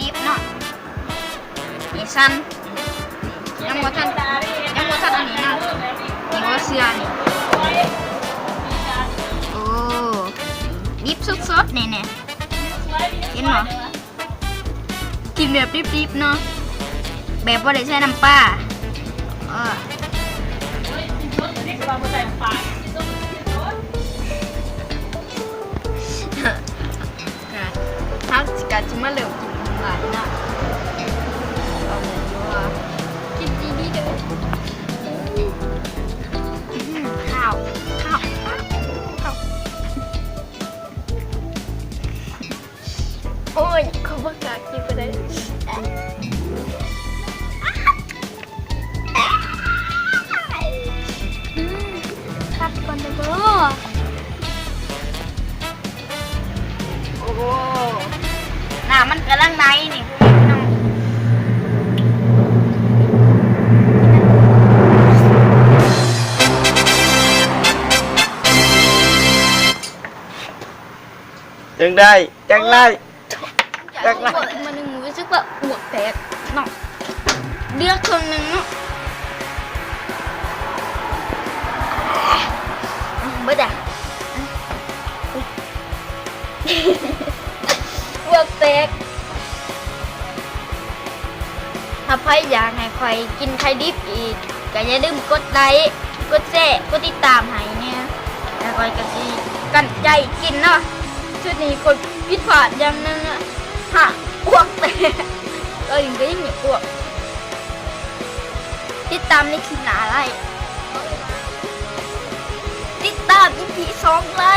ດິບເນາະ ນີ້ຊັ້ນ ຍັງບໍ່ທັນ ຍັງບໍ່ທັນອັນນີ້ນະ ນີ້ບໍ່ເຊື່ອນີ້ ໂອ້ ດິບສົດໆ ນີ້ ນີ້ ເຫັນບໍ່? ກິນແບບດິບໆ ເນາະ ແບບບໍ່ໄດ້ໃສ່ນ້ຳປາ ເອີ ເຮົາກະຊິມາເລີ່ມກິນນ້ຳລາຍເນາະ ເອົາເລີຍ ກິນດີໆ ເດີ ອືມ ຄາວ ຄາວ ຄາວ ຄາວ. ໂອ້ຍ ຂ້ອຍບໍ່ກ້າກິນປານໃດ ອືມ ຄັດກ່ອນເດີ້ບໍ ໂອ້ ນ້ຳມັນກຳລັງໄຫຼນີ້ ຈັ່ງໄດ້ ຈັ່ງໄດ້ ເອີ ຈັ່ງໄດ້ ມາໜຶ່ງ ຮູ້ສຶກວ່າອວກແຕກເນາະ ເຫຼືອເຄິ່ງໜຶ່ງເນາະ ເບິດລະ ອວກແຕກ. ຖ້າໃຜຢາກໃຫ້ຂ້ອຍກິນໄຂ່ດິບອີກ ກະຢ່າລືມກົດໄລ້ ກົດແຊ ກົດຕິດຕາມໃຫ້ແດ່ ແລ້ວຂ້ອຍກະຊິຕັ້ງໃຈກິນເນາະ. ຊຸດນີ້ຂ້ອຍຜິດພາດຢ່າງໜຶ່ງ ຫາກອວກແຕກ ກໍຍັງ ກໍຍັງຢາກອວກ. ຕິດຕາມໃນຄລິບໜ້າໄດ້ ຕິດຕາມອີພີສອງໄດ້.